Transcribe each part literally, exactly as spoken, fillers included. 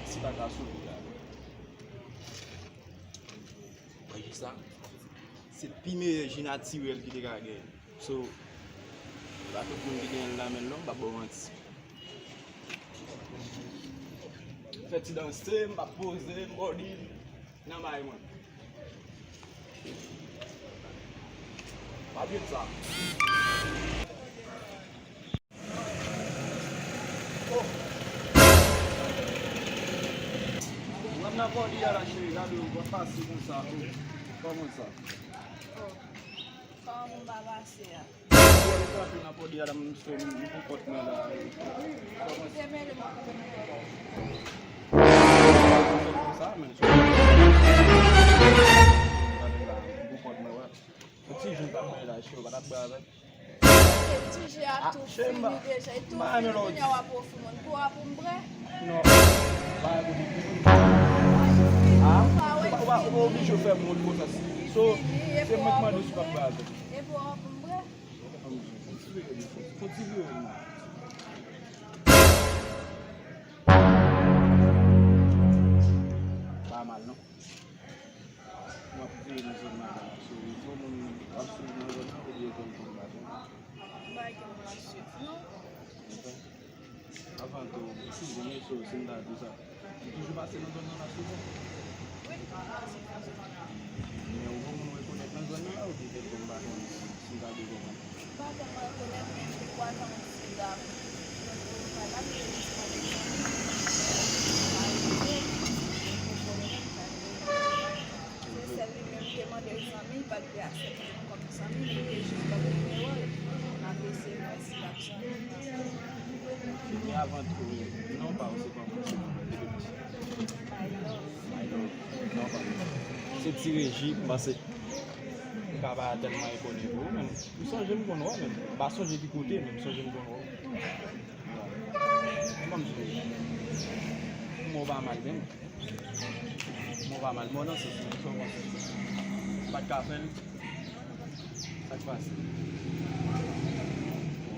Ti pa ka sou li la. Mwen di sa. Se pi meyè ji natirèl ki te ka genyen. So, pa tout moun ki genyen l nan men l non, m p ap ba w manti. Fè ti danse, m ap poze, m body nan bay mwen. Pa byen sa. Oh. Wè m nan body a la, cheri, gade w, w ap pase konsa, oh. Kòman sa? Oh. Kòman m pa pase a? Wè m kanpe nan body a la, m sou m pou kont mwen la. Kòman sa? Sa menm sou. Gade la, m pou kont mwen, wè. Yon ti jou pa mwen la, cheri, w pa t ap bwè avè m? Ti ji a tou fini deja. E tou fini, kounye a w ap ofri mwen. Kou a pou m bwè? Non. Pa kote pou mwen. Ah, ou pa, ou pa, ou pa oblije fè m wont konsa. So, se mwen k mande si w p ap bwè avè m. E pou a pou m bwè? Kontinye. Pa mal, non. M ap veye nan zòn nan la, so, yon moun ap swiv nan zòn nan, oubyen zòn konn pa zòn nan? M pa gen moun ap swiv, non. Ok. Avan tou, si m te mesye w, si m ta di w sa, m toujou pase nan zòn nan la souvan? Wi, m pase nan zòn nan. Men ou gon moun rekonèt nan zòn nan la, oubyen kèlke m pa konnen si m ta di w konprann? M pa tèlman rekonèt, men m te kwaze anpil la. Donk, m pa t ap rejis mande zanmi, m pa rejis, m pa rejis, m pa rejis. Se sèl li menm m te mande l zanmi, li pa t vle aksepte m kòm zanmi, li te jis ban m nimewo l. M ap eseye wè si l ap zanmi m. Men avan tou, non pa w se kòman? My love. My love. Non pa w. Se Ti Reji, m panse. M ka pa tèlman rekonèt ou, men m sonje m konn wè w, men m pa sonje ki kote, men m sonje m konn wè w. Ban m sonje. Mwen w pa mal, men. Mwen w pa mal, mwen w nan sans mwen, sa w panse? M pa t ka fè l? Sa k pase?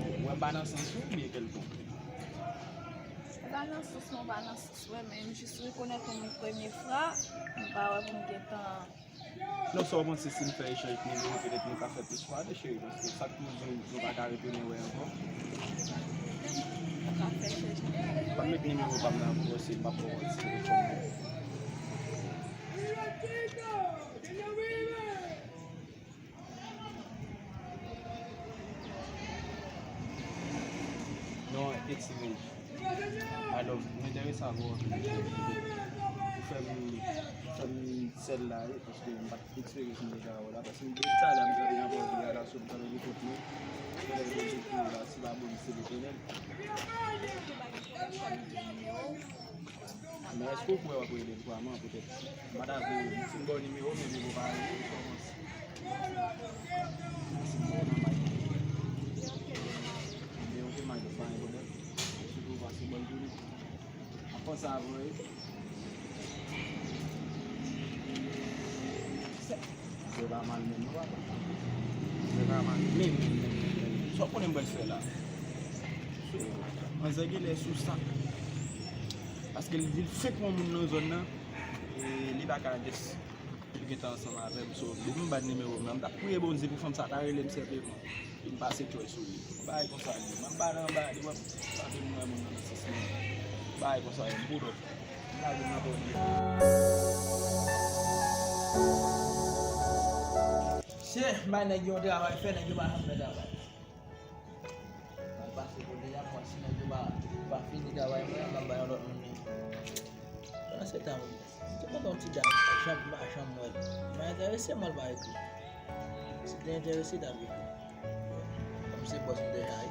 Ou wè m pa nan sans ou, oubyen kèlkonk? M pa nan sans mwen, w pa nan sans mwen, men m jis rekonèt ou moun premye fwa, m pa wè pou m gentan. Non, sa w panse si m fè echanj nimewo, petèt nou ka fè plis fwa de, cheri, paske sa k toujou di w, nou pa ka retounen wè ankò. Nou ka fè echanj nimewo. Ban m met nimewo pa m nan pou w, si m p ap fè w wè ti telefòn nan. Non, e Ti Reji. Alò, m enterese avè w anpil. Ou fè m, fè m sèl la, wi, paske m pa t espere si m te ka wè w la, paske m te talè m kanpe nan pòt li a la, sot kanpe pou kote mwen. Lè m te di w la, si pa bò m se Letènèl. Men èske w kwè w ap rele m vrèman, petèt? M pa ta vle, si m ba w nimewo, men nimewo pa rele, kòman si? Si m ba w nan may. Men ok, may, pa gen pwoblèm. Sitou w pase bòn tounen. Ap panse avè w, wi. Se pa mal menm non, papa. Se pa mal menm, menm, menm, menm, menm. Sa w konnen m pral fè la? So, manzè genlè sou sa. Paske li di l fenk wè yon moun nan zòn nan, e li pa ka jes li gentan ansanm avè m. So, depi m ba l nimewo m nan, m t ap priye Bondye pou fanm sa ta rele m senpleman. Vin pase tchòy sou li. Bagay konsa li ye. M ap ba nan anba li, w ap frape m wè moun nan nan sans mwen. Bagay konsa ye, m boulòt. M lage m nan bò li. Se bay nèg yo yon travay fè, nèg yo pa janm fè travay. M al pase kote a, m wè si nèg yo pa, pa fini travay mwen an, m ap ba yon lòt moun li. Pandan se tan, m te kontan yon ti dam, janm, m pa janm wè l. M pa enterese, m al pa ekri. Si m te enterese, t ap ekri. Kòm se bòs m deja ye,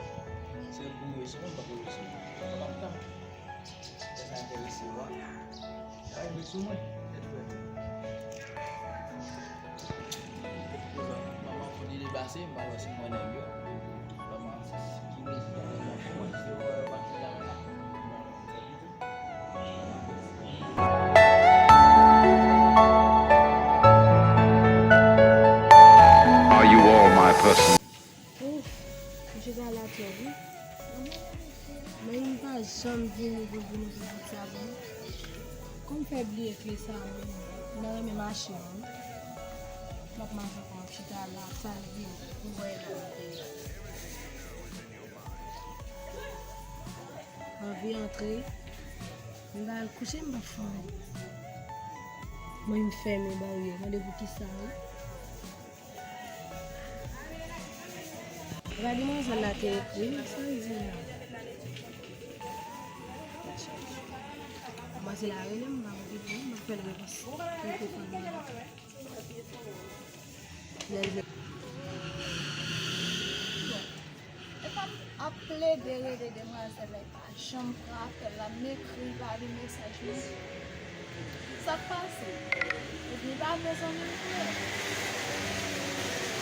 se pou yo resi mwen, m pap resi. Sa pa m tan. Lè sa enterese w a, pa rive sou mwen, tèt frèt. Manman fout li depase, m pa wè si m wè nèg yo. Manman, se ki mezi a nèg yo ap fè mwen, se wè yo pa ki la la. Are you all my person? Ooh, misye sa la twòp wi. Men li pa janm vini pou vini pou bout sa pou mwen. Kòm fè bliye kle sa, mwen, mwen renmen mache, wi. M ap mache ankò, chita la, sa l vini, pou wè la. Anvi antre, m va al kouche, m pa fè anyen. Mwen, m fèmen baryè, tande pou kisa, wi. Gade manzè la te ekri, sa l di la. Manzè la rele m, m pa okipe l, m ap fè l repons. Telefòn nan. Lè l vin. Bon. E pa m ap plede rele demwazèl la, li pa janm pran apèl la, m ekri, li pa li mesaj mwen. Sa k pase? Ebyen, li pa vle zanmi m vre.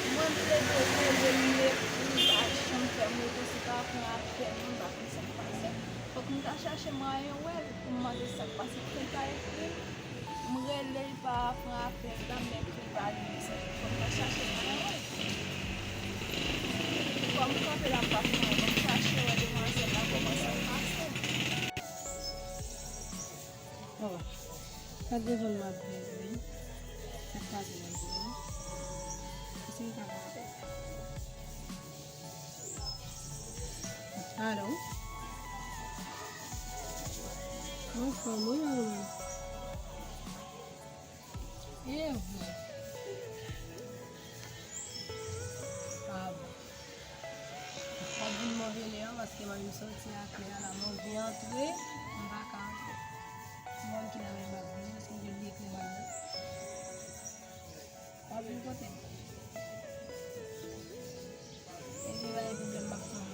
Mwen m plede rele l, m ekri, li pa janm fè m reponn, li pa pran apèl mwen, m pa konn sa k pase. Fòk m ta chache mwayen wè l pou m mande sa k pase, poukisa l pa ekri m. M rele, li pa pran apèl la, m ekri, li pa li mesaj. Fòk m ta chache mwayen wè l. Kòm m kanpe la, m pa fè anyen, m chache wè demwazèl la, kòman sa pase. Bon, pa t bezwen m ap viv, wi. Sa k pase nan vi m? Èske m ka pale? Alo? Mwen anfòm, wi, ou menm? E vre. Ah bon. Fòk vin move lè an, paske mwen menm soti a klè a la, mwen vin antre, m pa ka antre. Ti moun ki la menm ap vini, paske m te bliye kle mwen nan. W ap vin kote m? Ebyen, pa gen pwoblèm, m ap tann ou.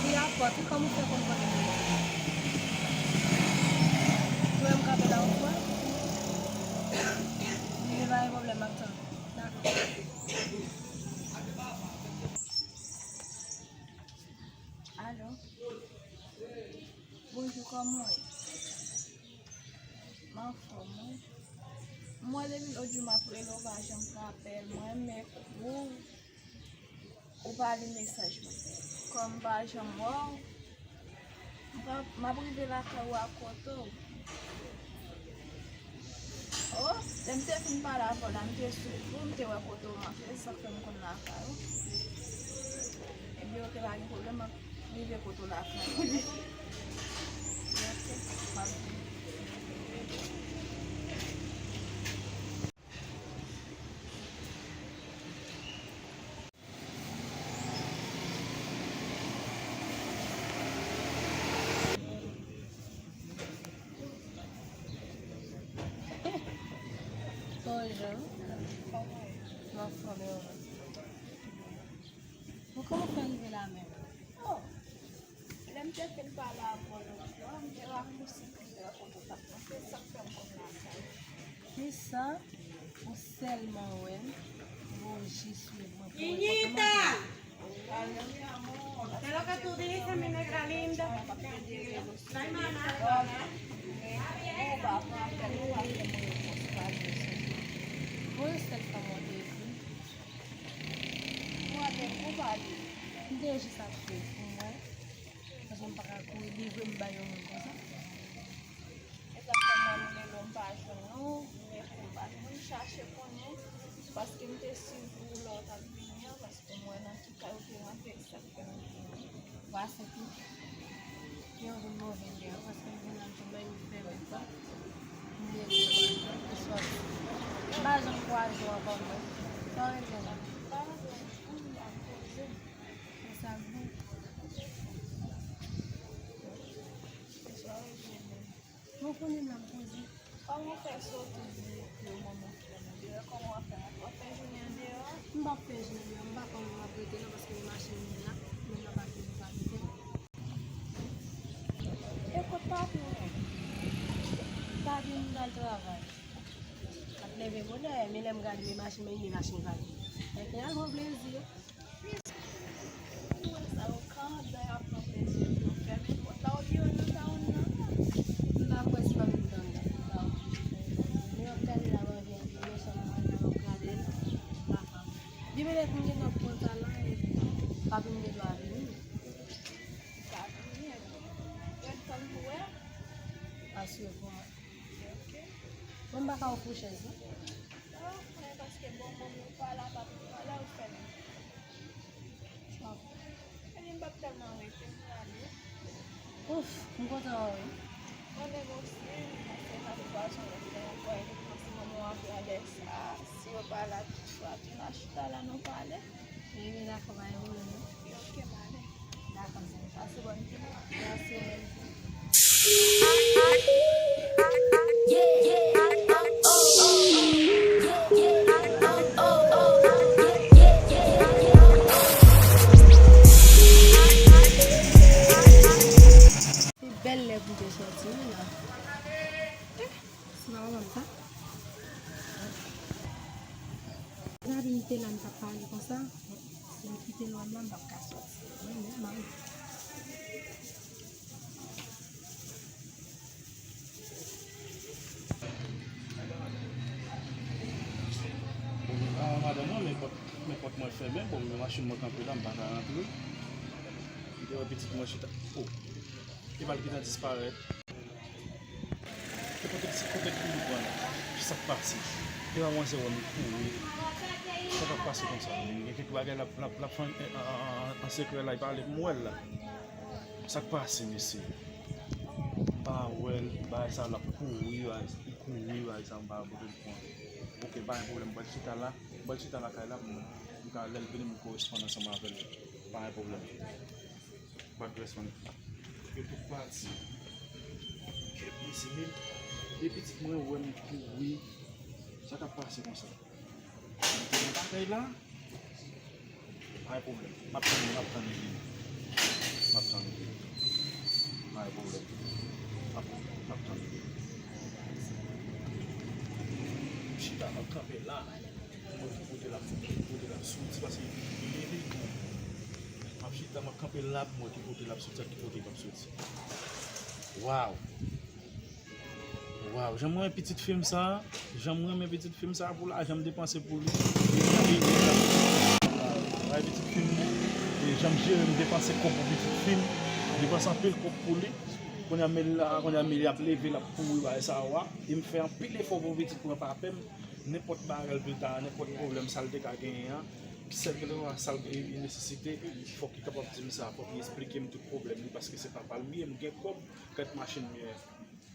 Kwi a pòt, wi, kòman w fè konn kote m ye? Ou wè m kanpe la, ou wè? Ebyen, pa gen pwoblèm, m ap tann ou. Dakò. Alo? Bonjou, kòman w ye? M anfòm, wi. M wè depi lòt jou m ap rele w, ou pa janm pran apèl mwen, men kou ou pa li mesaj mwen. Kòm m pa janm wè w, m pa, m ap rive lakay ou a kote w. Oh, lè m te fin pale avè w la, m te swiv ou, m te wè kote w mache, se sa k fè m konn lakay ou. Ebyen, oke, pa gen pwoblèm, m ap rive kote w lakay ou. Oke, m ap vini. Bonjou. M anfòm, e ou menm? Bon, kòman w fè rive la menm? Oh, lè m te fin pale avè w lòt jou a, m te rakousi pou m te wè kote w t ap mache, sa k fè m konn lakay ou. Kisa? Ou sèlman wè m, bon, jis wè mwen pou wè kòman. Ninita! ¿Qué es lo que tú dices, mi negra linda? Ay, mana. Mwen sèl fanm ou te ekri. M te jis ap swiv pou mwen. Paske m pa ka kouri livre m bay yon moun konsa. E sa k fè mwen m rele w, m pa jwenn ou, m ekri w, m pa jwenn ou, m chache konnen, paske m te swiv ou lè w t ap vini an, paske m wè nan ki kay ou te rantre, se sa k fè m vini. Pase tou, gen yon moun move lè, paske m vin nan jounen, m fèmen pòt, m leve, m sòti. M pa janm kwaze w ankò, non. Sa w rele la? M pa wè w, m ap poze. E sa k bon? Sa w rele menm? Mwen konnen m ap poze. Kòman w fè soti di yo manman fè nan deyò? Kòman w ap fè? W ap fè jounen an deyò a? M p ap fè jounen deyò. M pa konnen m ap rete la paske m mache vin la. Men m ap kite m pa kite. E kot papi w menm? Papi m pral travay. L ap leve bonè, men lè m gade men machin, men li machin pa li. Fè ki al pran plezi. Ou wè sa yo kandan y ap pran plezi yo, fèmen pòt la, ou di yo nan tawon nan. M pa kwè si manmi m t anndan, m pa oblije fè. Men w ap gade la, w ap gade, men chanm nan, w ap gade l, m pa fè anyen. Depi lè m gen lòt pòt la, e papi m gen dwa vini. Li pa vini, Bon, m pa ka ofri w chèz, non? Non, men paske bonbon m yo pa la, pa, pa la, ou fè menm. Epi m p ap tèlman rete, m prale. Ouf, m kontan wè w wi. Mwen menm osi, paske sa se pwason lè fè ankò, e panse manman w ap radè sa, si yo pa la tout fwa, tou n a chita la, nou pale. Ebyen, dakò, pa gen pwoblèm, non. Ok, m ale. Dakò, zanmi. Pase bòn jounen. Mèsi, ou menm tou. Se bèl lè pou te sòti, wi, la. Eh, se pa manman m, sa? Gade, li te la, m t ap pale konsa. Si m kite lòn nan, m p ap ka sòti. Mwen menm, mwen. Bon, ah, madanm mwen, men pòt, men pòt mwen fèmen, bon, men machin mwen kanpe la, m pa ka rantre. M te wè pitit mwen chita. Oh. Eval ki t ap disparèt. E kote, kote ki li pran la? Kisa k pase? E manmanzè wè m kouri. Sa k ap pase konsa? Gen kèk bagay l ap, l ap, l ap fè an, an, an, an sekrè la, li pa vle pou m wè l la. Sa k pase, mesye? M pa wè l, bagay sa l ap kouri, bagay, li kouri, bagay sa m pa pote l pran. Ok, pa gen pwoblèm, m pral chita la, m pral chita lakay la pou m, m ka, lè l vini, m koresponn ansanm avè l. Pa gen pwoblèm. Bad dress man. Yo tout pati. Kèt mesye, men e pitit mwen wè m kouri. Sa k ap pase konsa? Mwen te nan batay la. Pa gen pwoblèm. M ap tann li, m ap tann li vini. M ap tann li vini. Pa gen pwoblèm. M ap, m ap tann li vini. M chita, m ap kanpe la. Mwen ki kote l ap, ki kote l ap soti, paske li leve tou. M ap chita, m ap kanpe la pou mwen ki kote l ap soti ak ki kote l p ap soti. Waw! Waw! Jan m renmen pitit fi m sa, jan m renmen pitit fi m sa pou lajan m depanse pou li. Ay, pitit fi m, e jan m jere m depanse kòb pou pitit fi m, m depanse anpil kòb pou li. Kounye a, men la, kounye a, men l ap leve, l ap kouri, bagay sa a, e m fè anpil efò pou pitit mwen pa pè m. Nenpòt bagay l vle ta, nenpòt pwoblèm sa l te ka genyen an, sèl ke sa l nesesite, fòk li kapab di m sa, fòk li esplike m tout pwoblèm li, paske se papa l m ye, m gen kòb, gad machin m ye,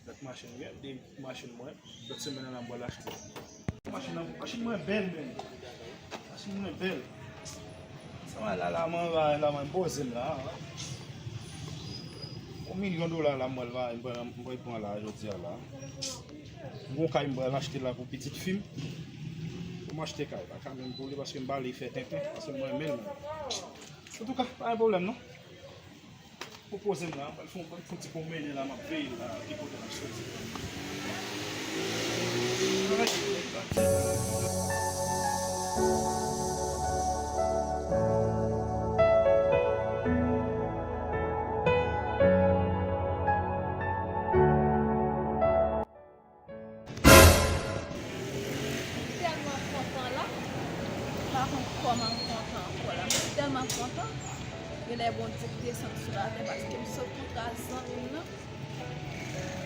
gad machin m ye, de machin mwen, lòt semèn nan la m pral achte. Machin nan, machin mwen bèl, men. Machin mwen bèl. Sa mwen la, la, mwen, la, la, mwen poze m la. Yon milyon dola la, mwen, la, mwen, mwen pran la, jodi a la. Mwen gon kay mwen pral achte la pou pitit fi m. Pou m achte kay, pa ka menm pou li, paske m pa vle fè tenten, paske mwen renmen l, men. Antouka, pa gen pwoblèm, non. Pou poze m la, m pral fè yon, fè yon ti pwomennen la, m ap veye l la, ki kote l ap soti. M tèlman kontan la. M pa konn kòman m kontan ankò la. M tèlman kontan. Genlè Bondye k desann sou latè paske m sot kontra zanmi m nan.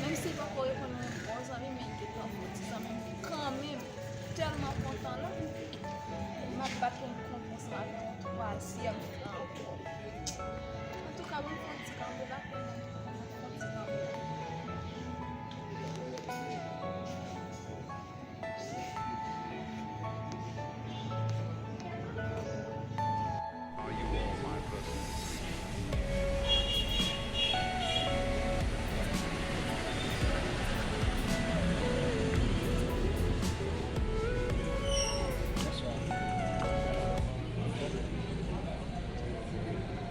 Menm si l poko reponn mwen bon zanmi, men l gentan fon ti zanmi m kanmenm. M tèlman kontan la. M ap bat pou m konn konsa avè yon twazyèm fwa ankò. Antouka, ban m fè yon ti kanpe la, ban m fè yon ti kanpe la.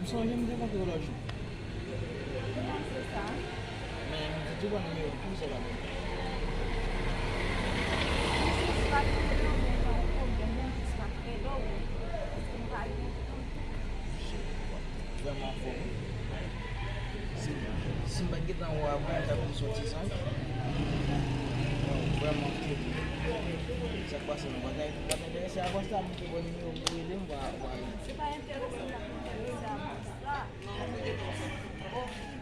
M sonje m te kontre w lòt jou. Kouman se sa? Men m di tou ban nimewo pou m sèl avè w. M jis pa t rele w, men pa yon pwoblèm, non, m jis pa t rele w. Paske m pa gen tan. Vrèman anfòm. Si, si m pa t gentan wè w avan, m t ap di w se yon ti zanj. Vrèman, trè, trè, trè, trè. Sa k pase, nou pa t, pa t enterese avan sa, m te ba w nimewo pou w rele m, w a, w a rele. Se pa enterese m t ap enterese avan sa.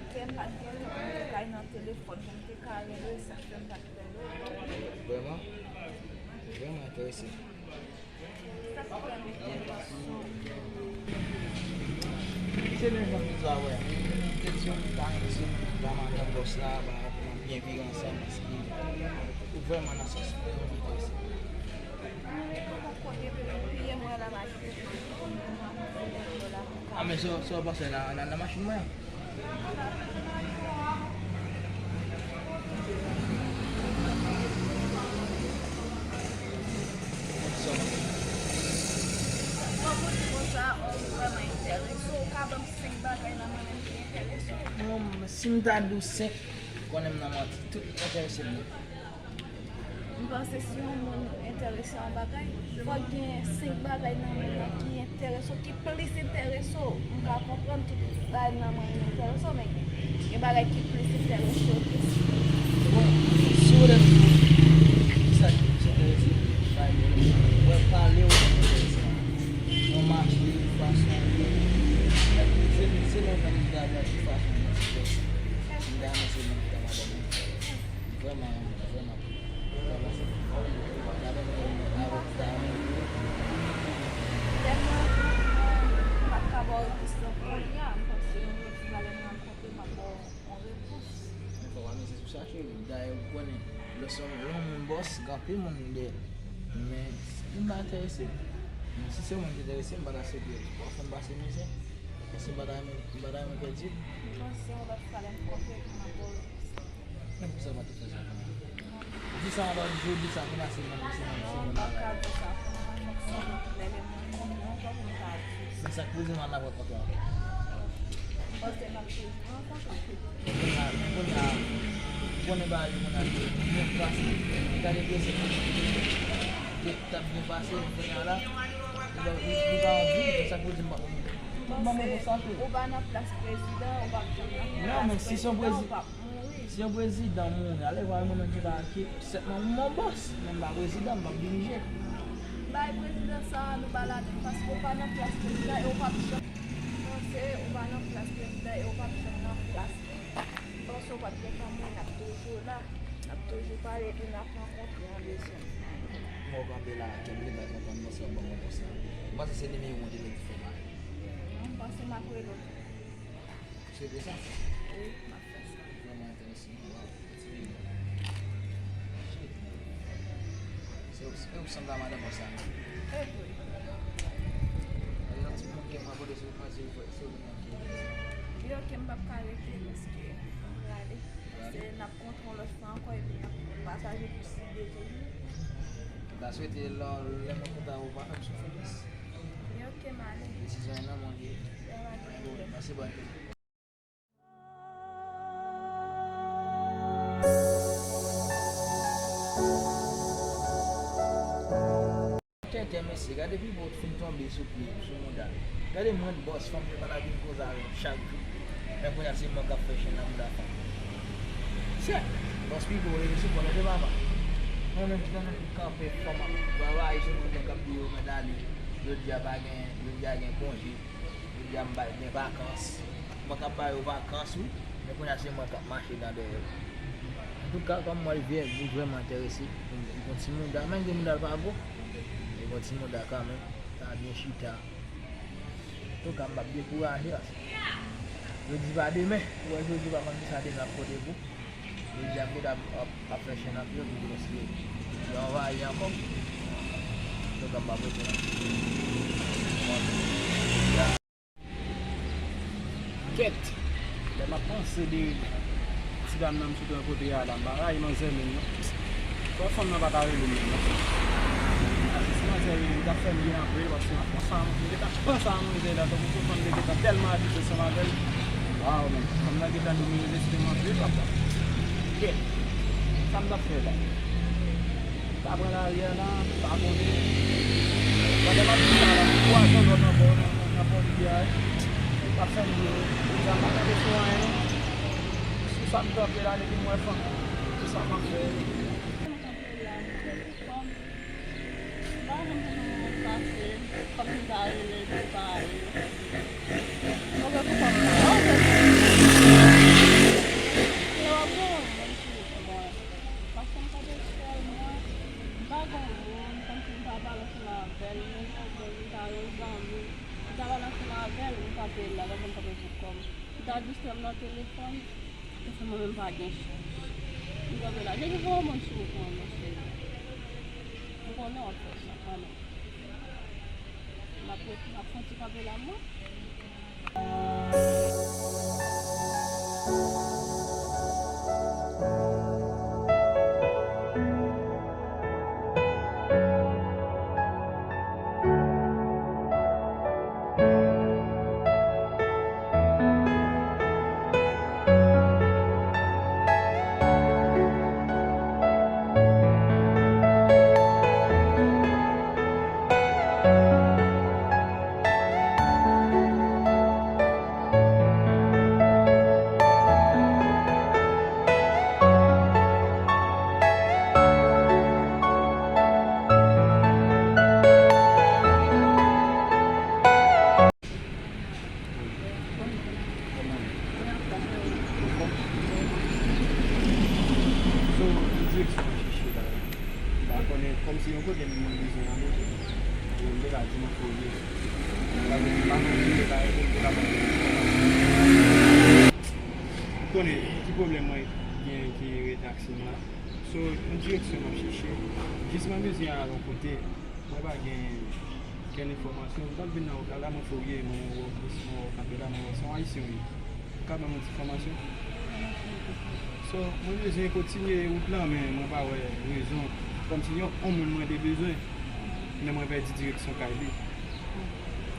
Kè m pa t gen tan pou m te ka Ay nan telefòn pou m te ka rele, sa fè m pa t rele w. Vrèman? Vrèman enterese. Sa k fè m enterese w? Se menm jan m di w a, wè. M te di w m ta renmen si m ta madanm bòs la, ba, pou n byen viv ansanm, paske ou vrèman nan sans mwen, m enterese. Mwen poko kote pou m piye mwen la, m a kite tout moun nan kote yo la pou ka. A, men sa, sa w pase nan, nan, nan machin mwen an? Bon, pou di konsa, ou vrèman enterese, ou ka ban m senk bagay nan men mwen ki enterese w? Bon, si m ta di w senk, konnen m nan manti. Tout enterese m wi. M panse si yon moun enterese a yon bagay, fòk gen senk bagay nan moun nan ki enterese w, ki plis enterese w. M ka konprann tout bagay nan moun nan enterese w, men gen, gen bagay ki plis enterese w ke sa. Bon, si w lè di w, ki sa ki plis enterese m, pa egzanp, wè pale w enterese m. Jan w mache, fason w ye, se, se nan jan m ta di w, fason w ye, m ta renmen se moun ki ta madanm mwen. Vrèman, vrèman. Tèlman, m p ap ka ba w repons lan kounye a, m panse yon lòt fwa lè n rankontre, m ap ba w yon repons. Fò w pa mize sou sa, cheri. Dayè, ou konnen, lè se yon moun bòs, gen anpil moun dèyè l. Men, si m pa enterese, men si se yon moun ki enterese, m pa ta aksepte l. Ou fè m pase mizè. Paske m pa ta renmen, m pa ta renmen pèdi l. M panse yon lòt fwa lè m kontre, m ap ba w repons lan. Men poukisa w pa te fè sa pou mwen? Di sa, alò, jodi sa, kounye a se menm, se menm, se menm bagay. Non, m p ap ka di sa pou mwen, fòk se lòt lè, lè m rankontre w ankò pou m ka di. Men sa k pou di m an ap rankontre w ankò? M panse m ap toujou rankontre w. Men kounye a, men kounye a, ou konnen bagay yo kounye a byen pase, gade byen se pou li t ap byen pase, men kounye a la, li pa, li, li pa anvi, men sa k pou di m p ap anvi? Ban mwen bon sa tou. Ou pa nan plas prezidan, ou p ap janm nan plas prezidan, ou p ap mouri. Non, men si se yon prezi-, si yon prezidan mouri, alevwa mwen menm ki pa, ki, sètman m yon bòs, men m pa prezidan, m p ap dirije. Bay prezidan sa a, nou ba ladann, paske ou pa nan plas prezidan e ou p ap janm, panse ou pa nan plas prezidan e ou p ap janm nan plas li. M panse ou p ap gentan mouri, n ap toujou la, n ap toujou pale epi n ap rankontre an bezwen. Mwen kanpe la, kèm li pa konprann, mwen se yon bon konsa. M panse se nimewo w te mete fè mari. Non, m panse m ap rele w tou. Ou swete sa? Wi, m ap fè sa. Vrèman enterese. Waw, ti fi. Shit. Se ou, se ou ki sanble a madan bòs la, non? E vre. Yon ti moun ke mwen pote sou, sou, sou li, ok. Li ok, m p ap ka rete paske m prale. Prale? Se n ap kontre yon lòt fwa ankò epi n ap pataje plis ide toujou. M ta swete lè, lè mwen kontre w, ou pa fè m soufri plis. Li ok, m ale. Desizyon an nan men w li ye. Sa pa gen pwoblèm. Pase bòn jounen. Tenten, mesye, gade pipo fin tonbe sou pye, sou mouda. Gade mwen bòs, fanm yo pa ta vin koze avè m chak jou. Men kounye a se mwen k ap fè chen nan mouda fanm. Sè, bòs pipo rele sou kò l, tande papa. Mwen menm ki tande m kanpe, fanm ap travay sou mwen, mwen k ap di yo mèt ale. Jodi a pa gen, jodi a gen konje. Jodi a m bay gen vakans. Mwen k ap ba yo vakans wi. Men kounye a se mwen k ap mache dan dèyè yo. Antouka, kòm mwen vye, li vrèman enterese. Li gon ti mouda, malgre mouda l pa gwo. Li gon ti mouda kanmenm. Sa byen chita. Antouka, m p ap dekouraje paske jodi pa demen. Ou wè jodi pa konn kisa demen ap pote pou. Jodi a m gentan ap, ap, ap fè chen nan pye pou di mesye yo anvayi ankò. Antouka, m p ap rete nan. Kèt! Lè m ap panse de ti dam nan m sot rankontre a la, m pa rayi manzè menm non. Fò fanm nan pa ta rele m menm non. Paske si manzè rele m, li t ap fè m byen anpil, paske m ap panse a, m gentan panse a manzè la, tankou se fanm te gentan tèlman abitye ansanm avè l. Waw, men fanm nan gentan domine lespri m anpil, papa. Kèt! Sa m t ap fè la? M ta pran lari a la, m pa konnen. Pandan m ap di sa la, gen twa zòt ankò nan, nan, nan bò rivyè a, wi. Y ap fè m byen, wi. Deja, m pa tande son anyen, non. Sou sa m kanpe la, depi m wè fanm, se sa m ap fè. M kanpe la, m kanpe kò m. M pa janm konn yon moun pase, kòm si m ta rele, m pa rele. Ok, pou kò m. Ok. Paske mwen menm pa gen chans. M kanpe la. Depi fò moun sou ou, mon cheri. M konnen w ap fè sa, kanmenm. M ap ret, m ap fè yon ti kanpe la, mwen. So, ki direksyon w ap chèche la? M pa konnen, kòmsi yon kote m bezwen ale. E m te ka di m ap fouye. M pa konnen, m pa konnen ki te ka ede m, m te ka ban m. Konnen ki pwoblèm mwen gen ki rete ak sim la. So, yon direksyon m ap chèche. Jis mwen bezwen al yon kote. Mwen pa gen kenn enfòmasyon. M t ap vin nan wout la, la mwen fè w ye, mwen wè w plis, mwen wè w kanpe la, mwen wè w se yon Ayisyen w ye. Ou ka ban mwen ti enfòmasyon? So, mwen bezwen kontinye wout la, men mwen pa wè rezon. Kòmsi yon, yon moun mwen te bezwen, men mwen pèdi direksyon kay li.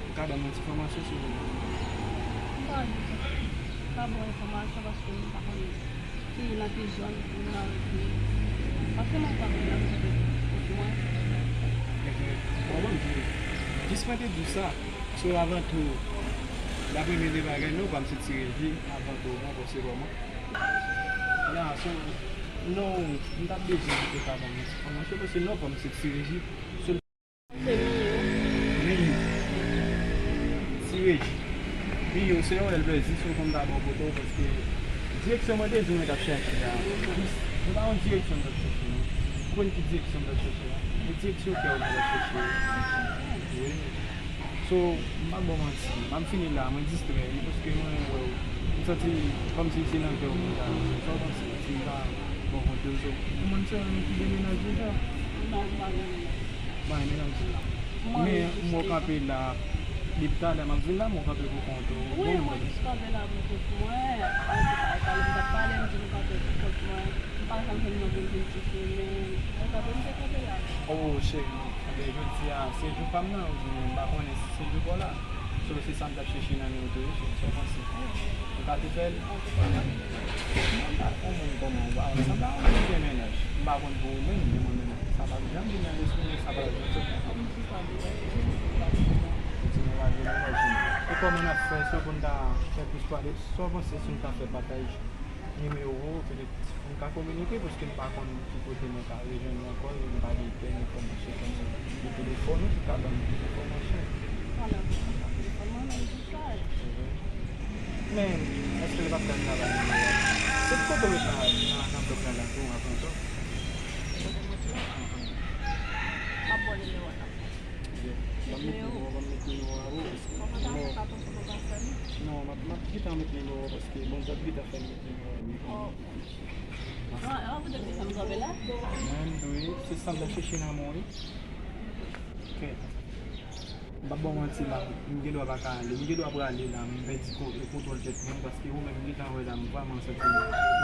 Ou ka ban mwen ti enfòmasyon, silvouplè? M pa di sa. M pa ba w enfòmasyon paske m pa konnen ki nan ki zòn ou nan rete. Paske mwen pa konnen kote mwen. Bon, mwen di, jis mwen te di w sa. So, avan tou, daprè mwen de bagay, non pa m se Ti Reji, avan tou, mwen pase kòman. Ya, so, non, m t ap bezwen pou te ka ban mwen ti enfòmasyon, paske non pa m se Ti Reji. Se Miyo. Miyo. Ti Reji. Miyo, se yon rèl plezi si w konn ta bon kote w, paske direksyon mwen te di mwen t ap chèche a. Jis, se pa yon direksyon m t ap chèche, non. Ou konn ki direksyon m t ap chèche a? E direksyon kè w mwen t ap chèche. Wi. So, m p ap ba w manti. M ap fini la, mwen distrè, wi, paske mwen wè w. M santi kòmsi se nan kè w mwen la. Sa w panse? Si m pa bon kote w, so, ou konn se yon moun ki demenaj deja? Non, m pa demenaj. Bon, e menaj la. Men m wè w kanpe la depi talè, m ap vin la, m wè w kanpe pou kont ou. Wi, mwen jis kanpe la pou kont mwen. An tou ka, e pale m t ap pale, m di m kanpe pou kont mwen. M pa janm jwenn yon moun vin chèche m, men mwen kanpe, m te kanpe la. Oh, cheri, enben, jodi a, se jou pa m nan, oubyen m pa konnen si se jou pa w la. So, se sa m t ap chèche nan men w tou, wi, cheri, sa w panse? Ou ka tou fè l? An tou ka, m ap fè l. Mwen pa konn moun kòman ou pa sanble a yon moun ki gen mennaj. M pa konn pou ou menm, men mwen menm, sa p ap janm vin nan lespri m, sa p ap janm sot nan tèt mwen. Ou di nou pa gen mennaj, men e kòman n ap fè, si w konn ta fè plis pale, sa w panse si n ta fè pataj nimewo w, petèt nou ka kominike, paske m pa konn ki kote mwen ka rejwenn ou ankò, m pa gen kèk enfòmasyon kòmsi de telefòn ou ki ka ban m enfòmasyon. Alò, telefòn mwen menm ki kay. Men, èske l p ap ka travay nimewo a? Se kote w ret nan, nan, nan blòk la, la, tou, avan tou? Kote m ret la? M ap ba w nimewo a. Ban m met nimewo a, ban m met nimewo a, wi. Ou kontan pou ka pran sou kontan fè m? Non, m ap, m ap gentan met nimewo a, paske bon, zòt gentan fè m met nimewo a, wi. Oh. An, an, poutèt ki sa m kanpe la? Mwen, wi, se sa m t ap chèche nan men w, wi. Ok. M p ap ba w manti la, m gen dwa pa ka ale. M gen dwa prale la, m pèdi ko-, kontwòl tèt mwen, paske ou menm, m gentan wè la, m vrèman santi m, m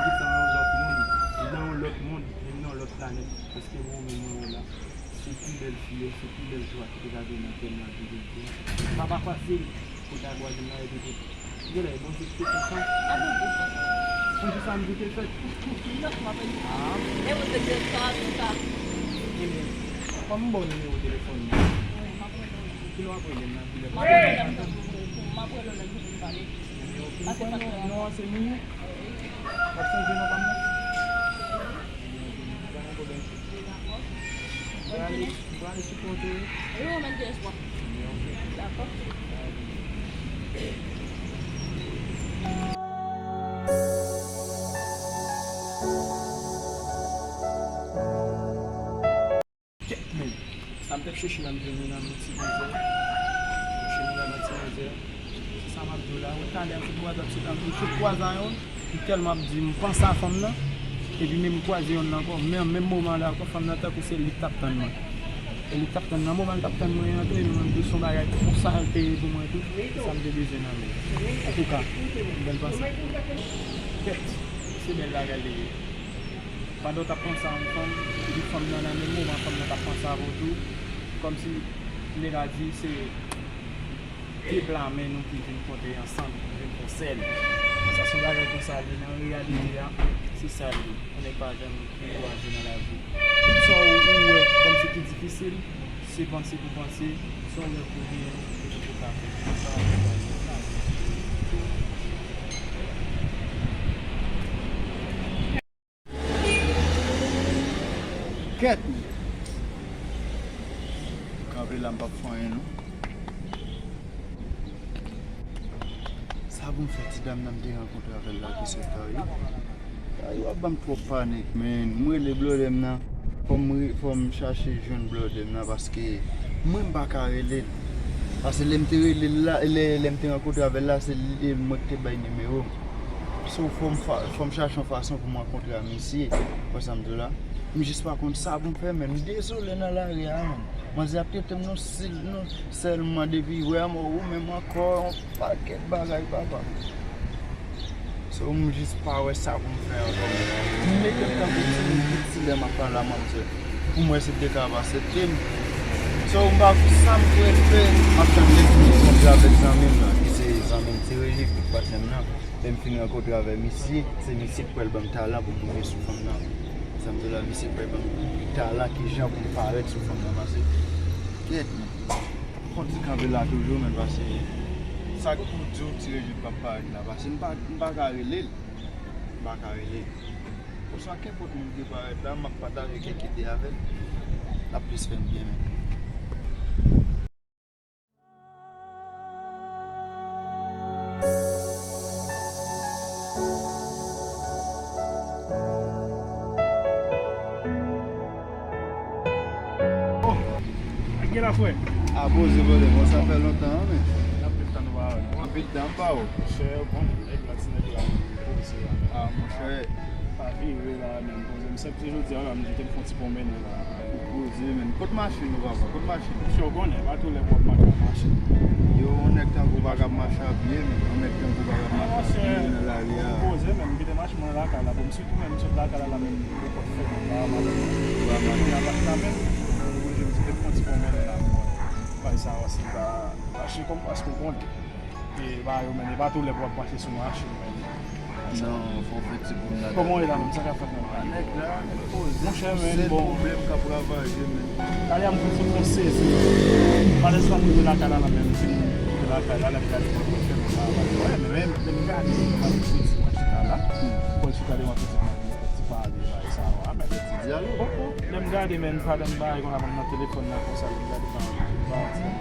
gentan nan yon lòt mond, m nan yon lòt mond, e m nan yon lòt planèt, paske ou menm mwen wè la. Se pi bèl fi yo, se pi bèl jwa ki te ka gen nan kè m nan vi de Dye. Sa pa fasil pou ta kwaze m nan epi tout. Genlè, Bondye ki te fè sa. A Bondye fè sa. Sonje sa m di te fèt. Non, m pa konn. Ah. E Bondye te fè sa, tout sa. Ebyen, kòm m ba w nimewo telefòn mwen. Wi, m ap rele w. Kilè w ap rele m nan, kilè? M ap rele w lè m tankou pou, pou, m ap rele w lè m fin pale. Nimewo ki m pran non, non an se Miyo. W ap sonje non pa m nan? Ebyen, ok, pa gen pwoblèm. Dakò. Mwen prale, mwen prale sou kont ou, wi. Wi, ou menm ki espwa. Dakò. Kèt men. Sa m t ap chèche la, m jwenn li nan men ti manzè. M chèche li nan men ti manzè. Se sa m ap di w la. Ou talè, m sot kwaze, m sot, m sot kwaze a yon. Tèlman ap di m panse a fanm nan, epi men m kwaze yonn nan ankò, men menm moman la ankò, fanm nan tankou se li k t ap tann mwen. E li k t ap tann nan moman l t ap tann mwen an tou, epi mwen m di se yon bagay twò sa l te ye pou mwen tou, sa m te bezwen nan men l. Antouka, bèl panse. Kèt, se bèl bagay li ye. Pandan w t ap panse a yon fanm, epi fanm nan nan menm moman fanm nan t ap panse a ou tou, kòmsi nèg la di se de bla men nou ki vin kontre ansanm, nou vin fè sèl. Sa se yon bagay konsa l ye nan reyalite a, se sa l ye. Yon nèg pa janm ankouraje nan lavi. Tout sa w ou wè kòmsi ki difisil, se panse pou panse, sa w wè pou genyen, ou toujou pou ka fè. Sa w ap fè nan lavi. Kèt men. Kanpe la, m p ap fè anyen non. Sa pou m fè ti dam nan m te rankontre avè l la ki sot Kayou. Kayou ap ban m twòp panik, men m rele blòdè m nan. Fò m re- fò m chache jwenn blòdè m nan paske mwen m pa ka rele l. Paske lè m te rele l la, lè, lè m te rankontre avè l la, se li, mwen ki te bay nimewo m. So, fò m fa- fò m chache yon fason pou m rankontre a misye. Wè sa m di w la? M jis pa konn sa pou m fè, men m dezole nan lari a, men. Manzè ap trete m non, sèlman depi wè m, ou menm ankò, yon pakèt bagay, papa. So, m jis pa wè sa pou m fè ankò, men. M mete m tankou timoun piti lè m ap pale a manzè. Pou m wè si l te ka ap aksepte m. So, m pa sa m dwe fè, m ap tann lè m fin rankontre avèk zanmi m nan, ki se zanmi m Ti Rejik, patnè m nan. Lè m fin rankontre avè misye, se misye k pral ban m talan pou m rive sou fanm nan. Sa m di w la, misye k pral ban m talan, kijan pou m parèt sou fanm nan, pase, kèt, men. Fò m ti kanpe la toujou, men, pase, sa k pou di w Ti Rejik p ap parèt la, pase m pa, m pa ka rele l. M pa ka rele l. Oswa kenpòt moun ki parèt la, m ap pataje kèk ide avè l. L ap plis fè m byen, men. Oh, ak gen la, frè. A poze, brother. Bon, sa fè lontan, men. Anpil tan nou pa wè. Anpil tan, m pa wè. Monchè, bon, nèg la, ti nèg la, poze la. A, monchè. Pa vire la, men, poze. M sèt se jodi a la, m di ke m fè yon ti pwonmennen la. Poze, men. Kot machin ou, papa? Kot machin? Monchè, ou konnen, pa tou lè pou w ap mache ak machin. Yo, yon nèg tankou w pa ka mache a pye, men. Yon nèg tankou w pa ka mache a pye nan lari a. Poze, men, m kite machin mwen lakay la, pou m sot, men, m sot lakay la, la, men, m pòt fè, m pa mache. Ou pa mache. M pa mache la, men, m oblije m di ke m fè yon ti pwonmennen la, men. Bay sa, wè, se pa, mache kòm, paske ou konnen. E ba yo, men, e pa tou lè pou w ap mache sou machin, men. Non, fò w fè ti boul la. Kòman w ye la menm? Sa k ap fèt menm? A, nèg la, nèg poze. Monchè, men, bon. Sèl pwoblèm k ap ravaje, men. Talè a m fin sot fè yon sezi. Malèz la m rive lakay la, la, men, m fin rive lakay la, lè m gade, mwen fè yon travay. Wè, men, men, lè m gade, m ap soti mwen chita la. Mwen chita devan pitit mwen, ti pale, bay sa, w a, men. Ti dyalòg. Lè m gade, men, m pa nan bagay konsa, m nan telefòn nan konsa, lè m gade, m pa wè pitit, m pa wè ti dam nan.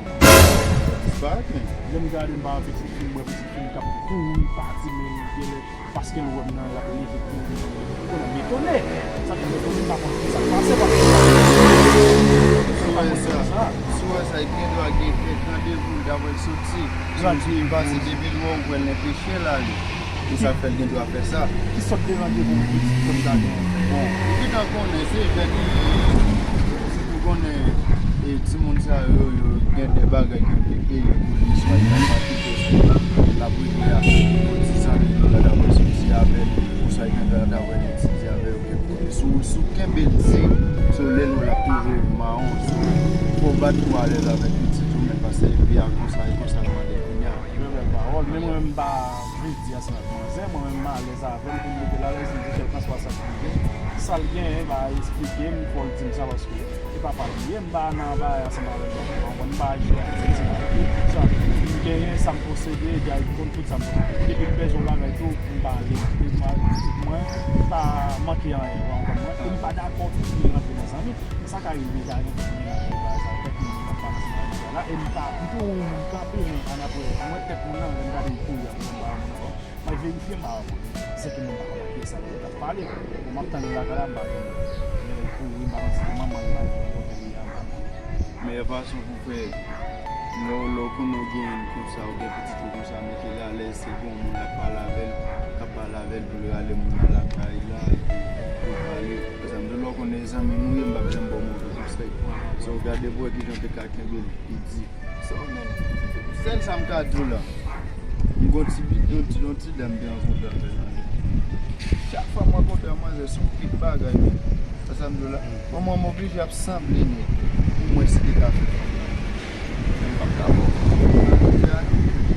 Disparèt, men. Lè m gade, m pa wè pitit fi m, m wè pitit fi m k ap kouri pati, men, genlè, paske l wè m nan, l ap leve kouri. Ou konnen, m etone. Sa fè m etone, m pa konn kisa k pase, paske m pa konn sa. Si w wè sa, si w wè sa, gen dwa gen kèk randevou, daprè l soti. Randevou. Paske depi l wè w, w wè l nan peche l ale. E sa fè l gen dwa fè sa. Ki sòt de randevou pitit fè m ta gen? Bon, ou gentan konnen, se lè ki, sitou konnen, e, timoun sa yo, yo gen de bagay ki implike yo pou li, swa l ta matrikile sou la, l ap regle avèk yon ti zanmi li la, daprè soti avè l, oswa l gen dwa daprè l etidye avè l, oke, sou, sou kenbe l di, sou lè l wè l ap toujou mawon, sou fò w bat pou alèz avèk pitit ou, men paske vi a konsa, e konsa l mande kounye a. Bèl pawòl, men mwen menm m pa vle di ansanm ak manzè, mwen menm m alèz avè l, pou m mete l alèz, m di kèlkanswa sa k rive. Sa l genyen, ba, eksplike m, fò l di m sa, paske e pa pa l m ye, m pa nan bagay ansanm avè l non, ou konprann, m pa jwe ak ti ansanm avè l. Sa m genyen, sa m posede, egal, li konn tout sa m posede. Depi m bezwen yon bagay tou, m pale. Depi m al pitit mwen, m pa manke anyen, ou konprann mwen. E m pa dakò tou pou li rantre nan zanmi. Sa ka rive, ka gen moun ki manje bagay sa, kèk moun ki ap pale ansanm avèk bagay la, e m pa, m tou, m kanpe, men annapre, mwen tèt moun nan, lè m gade l kouri ap pran bagay moun ankò, m al verifye, m pa wè moun. Se ki moun pa konn kiyès sa ki t ap pale. Bon, m ap tann li lakay la, m pa jwenn li. Men l kouri, m pa konn si se manman l, m pa jwenn kote li ye a, m pa konn. Meyè fason pou fè, lè w, lè w konnen w gen konsa, ou gen pitit ou konsa, mete l alèz, se gen yon moun l ap pale avè l, k Pale avè l pou l rale moun nan lakay la, epi pou l pale. Paske m di w, lè w konnen e zanmi m ou ye, m p ap janm ba w move konsèy. So, w gade pou w wè kijan w te ka kenbe l, li di, so, men, sèl sa m ka di w la, m gon ti bidon, ti, yon ti dam te rankontre avè l. Chak fwa m rankontre yon manzè, se yon pit bagay, men. Sa sa m di w la? Bon, mwen, m oblije ap sanble nèg pou mwen si te ka fè fanm nan. Men m p ap ka ba w fanm nan jodi a,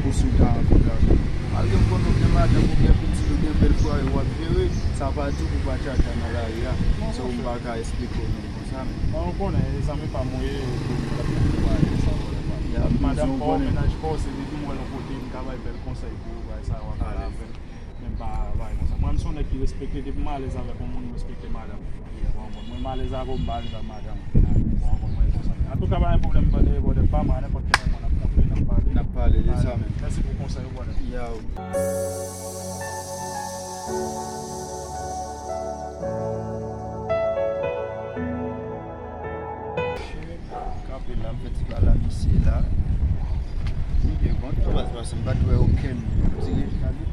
pou si w ta rankontre avè l. Malgre m konnen w gen madanm, ou gen pitit, ou gen bèl fwaye w ap jere, sa pa di w pou w pa tchatcha nan lari a. So, m pa ka eksplike w non konsa, men. Bon, ou konnen, e zanmi pa m ou ye, epi m p ap janm pale sa vòlè pa m. Ya, madanm pa w, mennaj pa w, se depi m wè l yon kote, m ka bay bèl konsèy pou ou, bay sa w ap pale avè l. Men m pa bagay konsa. Mwen, m se yon nèg ki respekte. Depi m alèz avèk yon moun, m respekte madanm. Ou konprann? Mwen, m alèz avè w, m pa alèz ak madanm. Ou konprann? Mwen, konsa. Antouka, pa gen pwoblèm, brother, brother pa m, a nenpòt ki lè, mwen, n ap kanpe, n ap pale. N ap pale, li sa menm. Mèsi pou konsèy ou, brother. Yo. Kanpe la, m fè ti pale a misye la. Li byen kontan, paske m pa t wè okenn ti Reginald.